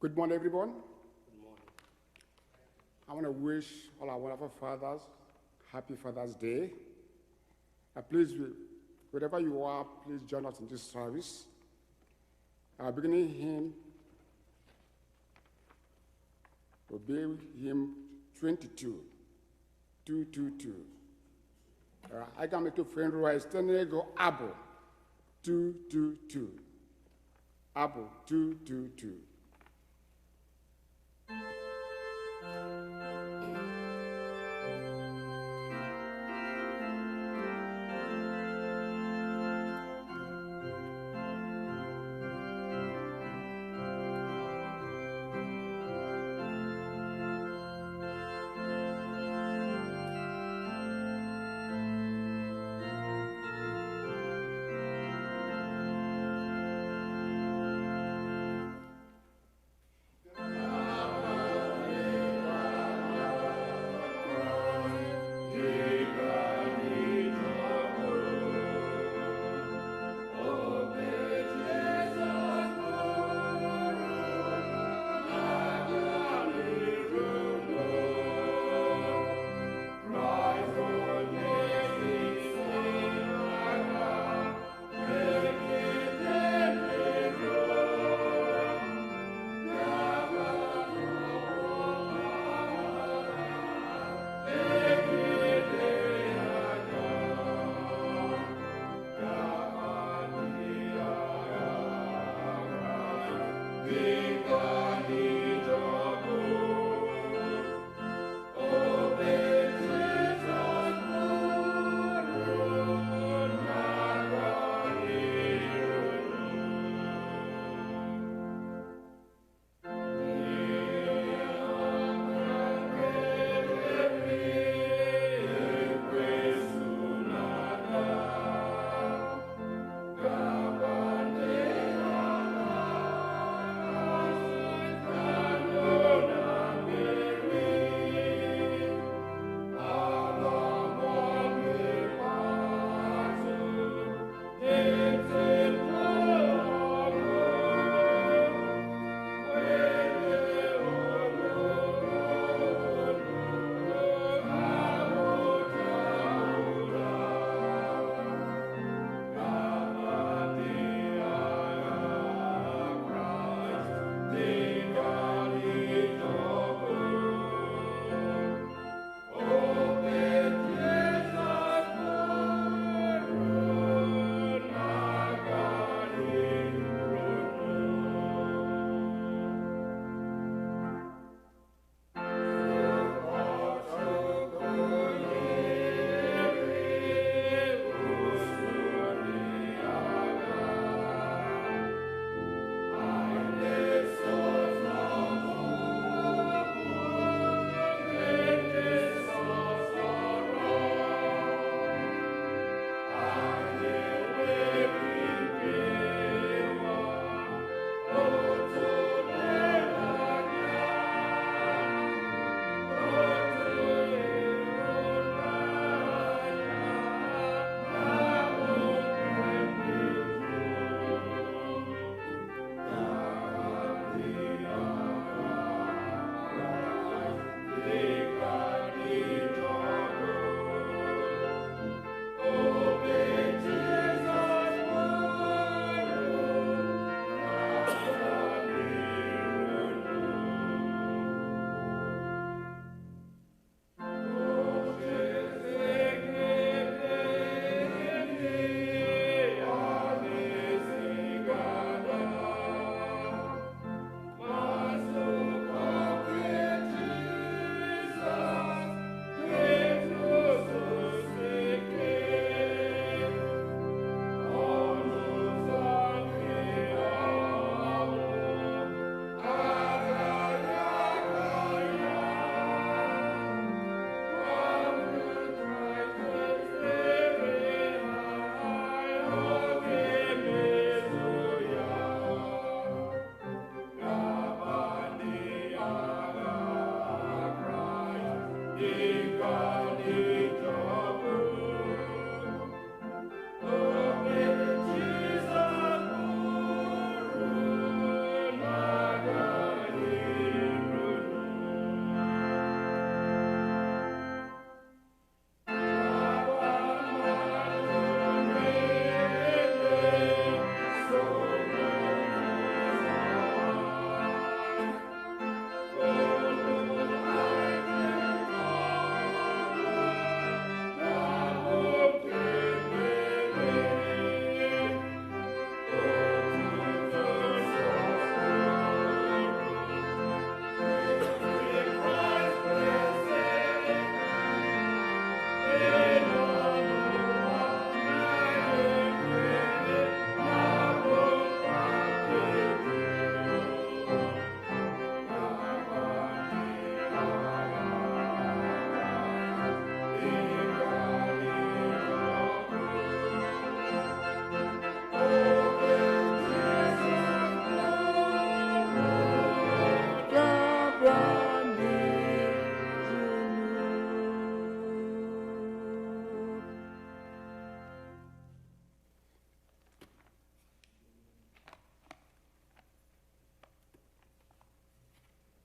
Good morning, everyone. Good morning. I want to wish all our wonderful fathers happy Father's Day. Please, wherever you are, please join us in this service. Our beginning hymn will be hymn 22, 222. I can make a friend rise, go Abu 222. Abu 222.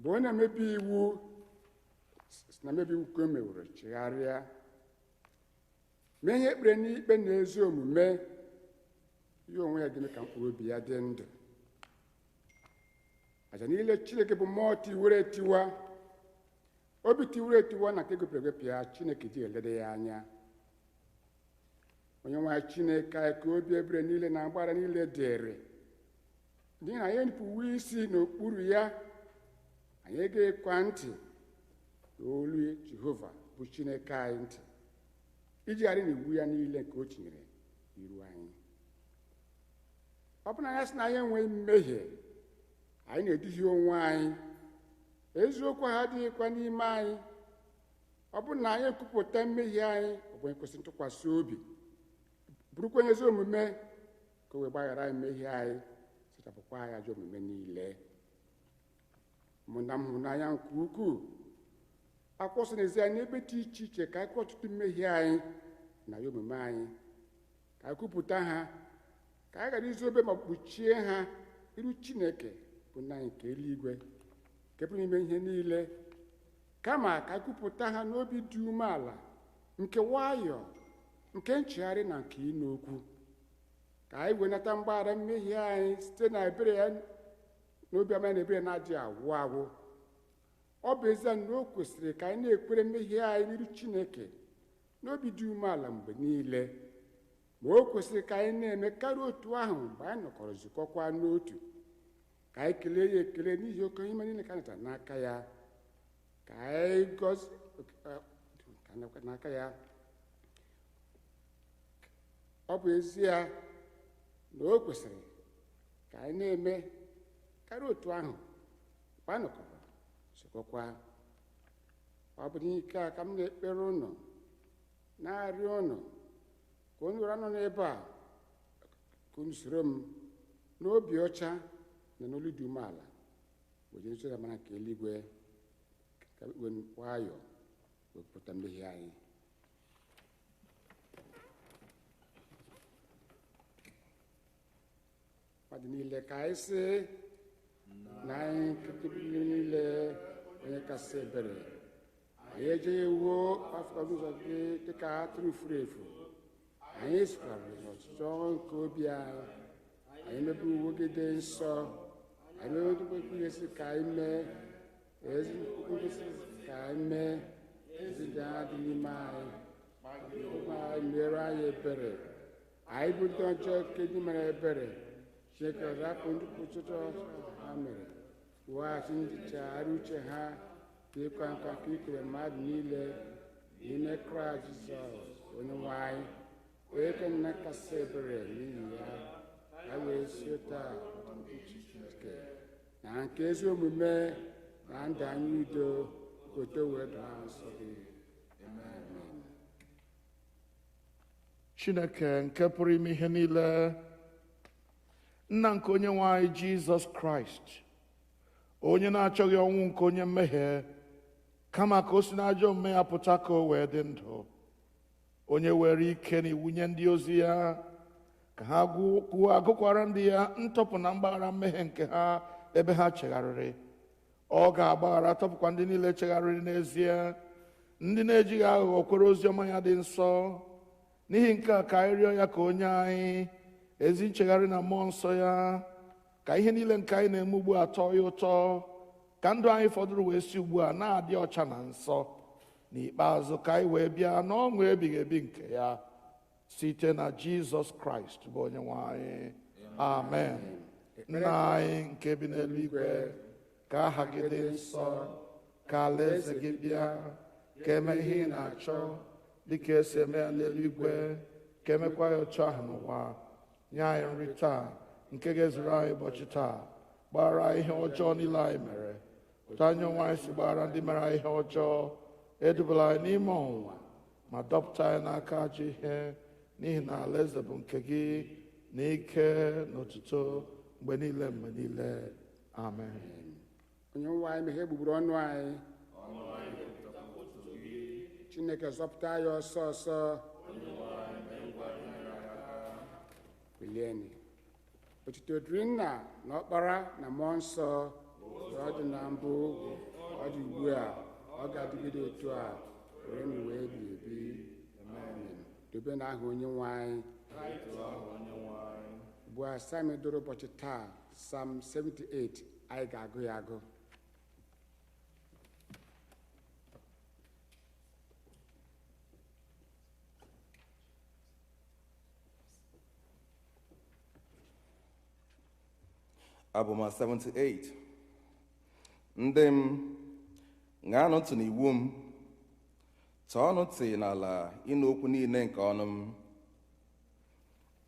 Mgbe onye na-emebi iwu si na mmebi iwu ka o meworo chegharịa, mee ihe ekpere n'ikpe na ezi omume, ya onwe ya ga-eme ka mkpụrụ obi ya dị ndụ. Aja niile Chineke bụ mmụọ tiwere etiwa, obi tiwere etiwa na nke gwepịara egwepịa, Chineke ji elede ya anya. Onye nwe anyị Chineke anyị ka obi ebere niile na mgbaghara niile dịrị, n'ihi na anyị enupụwo isi n'okpuru ya, anyị egeghịkwa ntị n'olu Jehova bụ Chineke anyị ntị, ijegharị n'iwu ya niile nke o tinyere n'iru anyị. Ọ bụrụ na anyị sị na anyị enweghị mmehie, anyị na-eduhie onwe anyị, eziokwu ha adịghịkwa n'ime anyị. Ọ bụrụ na anyị ekwupụta mmehie anyị, ọ bụ onye kwesịrị ntụkwasị obi, bụrụkwa onye ezi omume, ka o wee gbaghara anyị mmehie anyị, sachapụkwa anyị ajọ omume niile. Ụmụnna m hụrụ n'anya nke ukwuu, akwụkwọ nsọ na-ezi anyị n'ebe dị iche iche ka anyị kwuo ọtụtụ mmehie anyị na ya omume anyị, ka anyị kwupụta ha, ka anyị ghara izobe ma kpuchie ha iru Chineke bụ nna anyị nke eluigwe, nke pụrụ ime ihe niile, kama ka anyị kwupụta ha n'obi dị umeala, nke nwayọọ, nke nchegharị na nke ịnụ okwu, ka anyị wee nata mgbaghara mmehie anyị site na ebere ya n'obi ọma na ebere na-adịghị agwụ agwụ. Ọ bụ ezie na o kwesịrị ka anyị na-ekwere mmehie anyị n'iru Chineke n'obi dị umeala mgbe niile, ma o kwesịrị ka anyị na-eme karịa otu ahụ mgbe anyị nọkọrọ zukọkwa n'otu, ka anyị kelee ya ekele n'ihi oke ihe niile ka anyị natara n'aka ya, ka anyị gọzie n'aka ya. Ọ bụ ezie na o kwesịrị ka anyị na-eme karịa otu ahụ mgbe anyị nọkọrọ zukọkwa. Ọ bụ n'ike a ka m na-ekpere unu, na-arịọ unu ka onye ụra nọ n'ebe a ka unu soro m n'obi ọcha na n'olu dị umeala wee jee nso mara nke eluigwe, ka wee nwayọọ wepụta mmehie anyị. Mmadụ niile ka anyị sị na anyị nkịtị niile onye kasị ebere, anyị ejeghị wuo afọ n'ụzọ gị dịka atụrụ furu efu, anyị sikwara n'ọchịchọ nke obi anyị, anyị mebe uwe gị dị nsọ, anyị mebe ngosi ka anyị mee ezi ngosi ka anyị mee ezi ndị agha dị n'ime anyị, anyị mere anyị ebere, anyị bụ ndị ọjọọ nke ndị mere ebere. Chineke rapụ ndị kwụsịtụ ha mere, weghachi ndị chegharị uche ha, dịkwa nka ka ikere mmadụ niile n'ime Kraịst Jizọs onye nwe anyị, onye ka nna kasị ebere n'ihi ya, ka wee si taa Chineke na nke ezi omume na ndụ anyị udo oto wee doo nsọ gị. Amen. Chineke nke pụrụ ime ihe niile, nna nke onye nwe anyị Jizọs Kraịst, onye na-achọghị ọnwụ nke onye mmehie, kama ka o si n'ajọ omume ya pụta ka o wee dị ndụ, onye were ike na iwu nye ndị ozi ya ka ha agụkwara ndị ya ntọpụ na mgbaghara mmehie nke ha ebe ha chegharịrị. Ọ ga-agbaghara tọpụkwa ndị niile chegharịrị n'ezie, ndị na-ejighị aghụghọ kwere ozi ọma ya dị nsọ. N'ihi nke a ka anyị rịọ ya ka onye anyị ezi nchegharị na mmụọ nsọ ya, ka ihe niile nke anyị na-eme ugbu a tọọ ya ụtọ, ka ndụ anyị fọdụrụ wee si ugbu a na-adị ọcha na nsọ. N'ikpeazụ ka anyị wee bịa n'ọṅụ ebighị ebi nke ya, site na Jizọs Kraịst bụ onye nwe anyị. Amen. Nna anyị nke bi n'eluigwe, ka aha gị dị nsọ, ka alaeze gị bịa, ka eme ihe ị na-achọ dịka esi eme ya n'eluigwe, ka emekwa ya otu ahụ n'ụwa. Nye anyị nri taa nke ga-ezuru anyị ụbọchị taa. Gbaghara ihe ọjọọ niile anyị mere, otu anyị onwe anyị si gbaghara ndị mere anyị ihe ọjọọ. Edubala anyị n'ime ọnwụnwa, ma dọpụta anyị n'aka ajọ ihe, n'ihi na alaeze bụ nke gị na ike na otuto mgbe niile mgbe niile. Amen. Onye nwe anyị meghee gbugburu ọnụ anyị. Chineke zọpụta anyị ọsọ ọsọ. Bilienụ. Otuto dịrị Nna na Ọkpara na Mmụọ Nsọ. Ọ dị na mbụ, ọ dị ugbu a, ọ ga-adịgide otu a were n'ụwa ebighị ebi. Amen. Dobe n'aha Onyenwe anyị. Ugbu a Sam doro ụbọchị taa, Psalm 78, anyị ga-agụ ya agụ. Abụma 78. Ndị m, ṅaanụ ntị n'iwu m, tọọnụ ntị n'ala ịnụ okwu niile nke ọnụ m.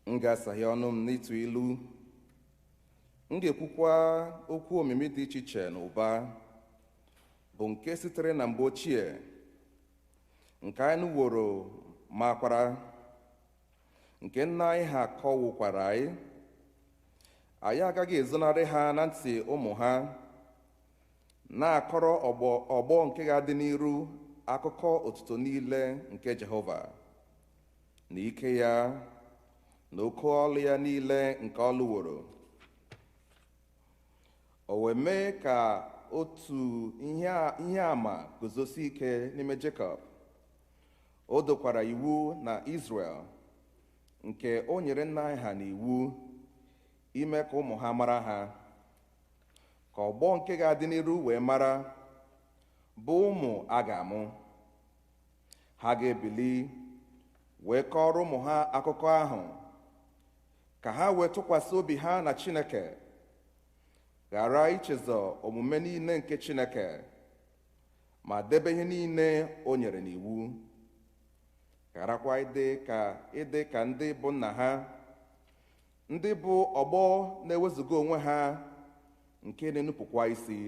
M ga-asaghe ọnụ m n'ịtụ ilu, m ga-ekwukwa okwu omimi dị iche iche na ụba, bụ nke sitere na mgbe ochie, nke anyị nụworo makwara, nke nna anyị ha kọwukwara anyị. Anyị agaghị ezonarị ha na ntị ụmụ ha, na-akọrọ ọgbọ nke ga-adị n'iru akụkọ otuto niile nke Jehova, na ike ya, na oke ọlụ ya niile nke ọ lụworo. O wee mee ka otu ihe àmà guzosi ike n'ime Jekọb. O dokwara iwu na Izrel, nke o nyere nna ha n'iwu, ime ka ụmụ ha mara ha, ka ọgbọ nke ga-adị n'iru wee mara, bụ ụmụ a ga-amụ. Ha ga-ebili wee kọọrọ ụmụ ha akụkọ ahụ, ka ha wee tụkwasị obi ha na Chineke, ghara ichezọ omume niile nke Chineke, ma debe ihe niile o nyere n'iwu, gharakwa ịdị ka ndị bụ nna ha, ndị bụ ọgbọ na-ewezuga onwe ha, nke na-enupụkwa isi,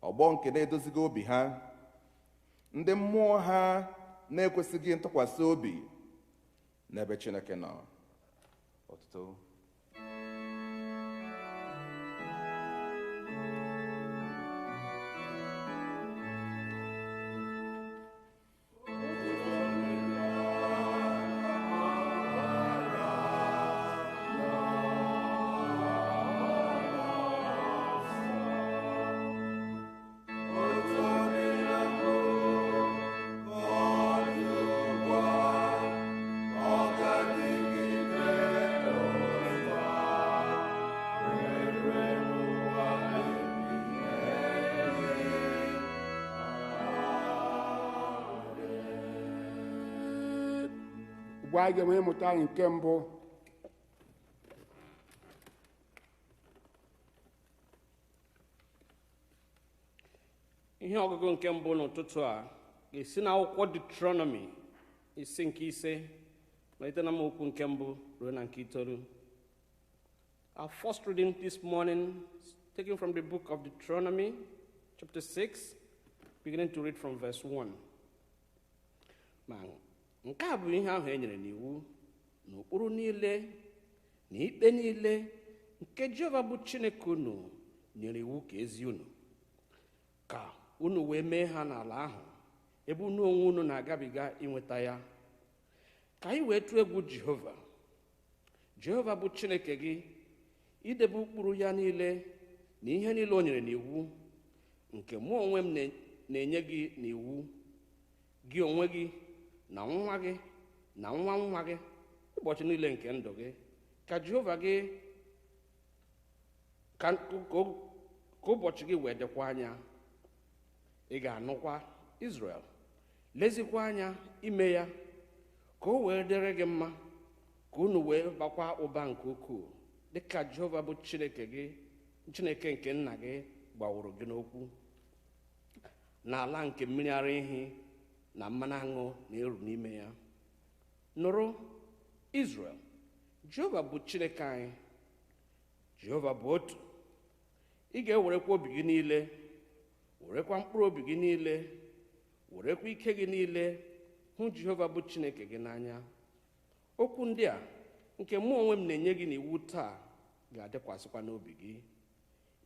ọgbọ nke na-edozighị obi ha, ndị mmụọ ha na-ekwesịghị ntụkwasị obi n'ebe Chineke nọ. Ọtụtụ. Ugbu a ga-enwe ịmụta anyị nke mbụ. Ihe ọgụgụ nke mbụ n'ụtụtụ a ga-esi n'akwụkwọ Deuteronomy isi nke 5, malite na amaokwu nke mbụ ruo na nke 9. Our first reading this morning is taken from the book of Deuteronomy, chapter 6, beginning to read from verse 1. Ma nke a bụ ihe ahụ e nyere n'iwu n'ụkpụrụ niile na ikpe niile nke Jehova bụ Chineke unu nyere iwu ka ezi unu, ka unu wee mee ha n'ala ahụ ebe unu onwe unu na-agabiga inweta ya, ka anyị wee tụọ egwu Jehova, Jehova bụ Chineke gị, idebe ụkpụrụ ya niile na ihe niile o nyere n'iwu, nke mụ onwe m na-enye gị n'iwu, gị onwe gị na nwa gị na nwa nwa gị, ụbọchị niile nke ndụ gị, ka Jehova gị ka ụbọchị gị wee dịkwa anya. Ị ga-anụkwa Izrel, lezikwa anya ime ya, ka o wee dịrị gị mma, ka unu wee bakwa ụba nke ukwuu, dịka Jehova bụ Chineke gị, Chineke nke nna gị gbaworo gị n'okwu, n'ala nke mmiri ara ehi na mmanụ aṅụ na-eru n'ime ya. Nụrụ Izrel, Jehova bụ Chineke anyị, Jehova bụ otu. Ị ga-ewerekwa obi gị niile, werekwa mkpụrụ obi gị niile, werekwa ike gị niile hụ Jehova bụ Chineke gị n'anya. Okwu ndị a nke mụ onwe m na-enye gị n'iwu taa ga-adịkwasịkwa n'obi gị.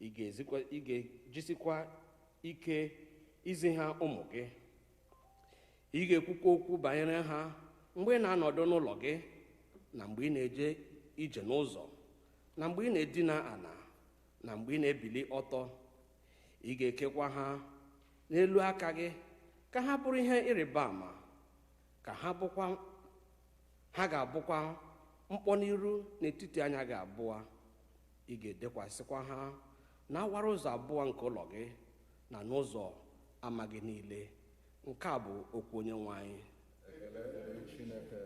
Ị ga-ejisikwa ike izi ha ụmụ gị. Ị ga-ekwukwa okwu banyere ha mgbe ị na-anọdụ n'ụlọ gị, na mgbe ị na-eje ije n'ụzọ, na mgbe ị na-edina ala, Na mgbe ị na-ebili ọtọ, ị ga-ekekwa ha n'elu aka gị ka ha bụrụ ihe ịrịba ama, ka ha bụkwa ha ga-abụkwa mkpọniru n'etiti anya gị abụọ. Ị ga-edekwasịkwa ha n'awara ụzọ abụọ nke ụlọ gị na n'ụzọ ama gị niile. Nke a bụ okwu Onye nwe anyị. Chineke.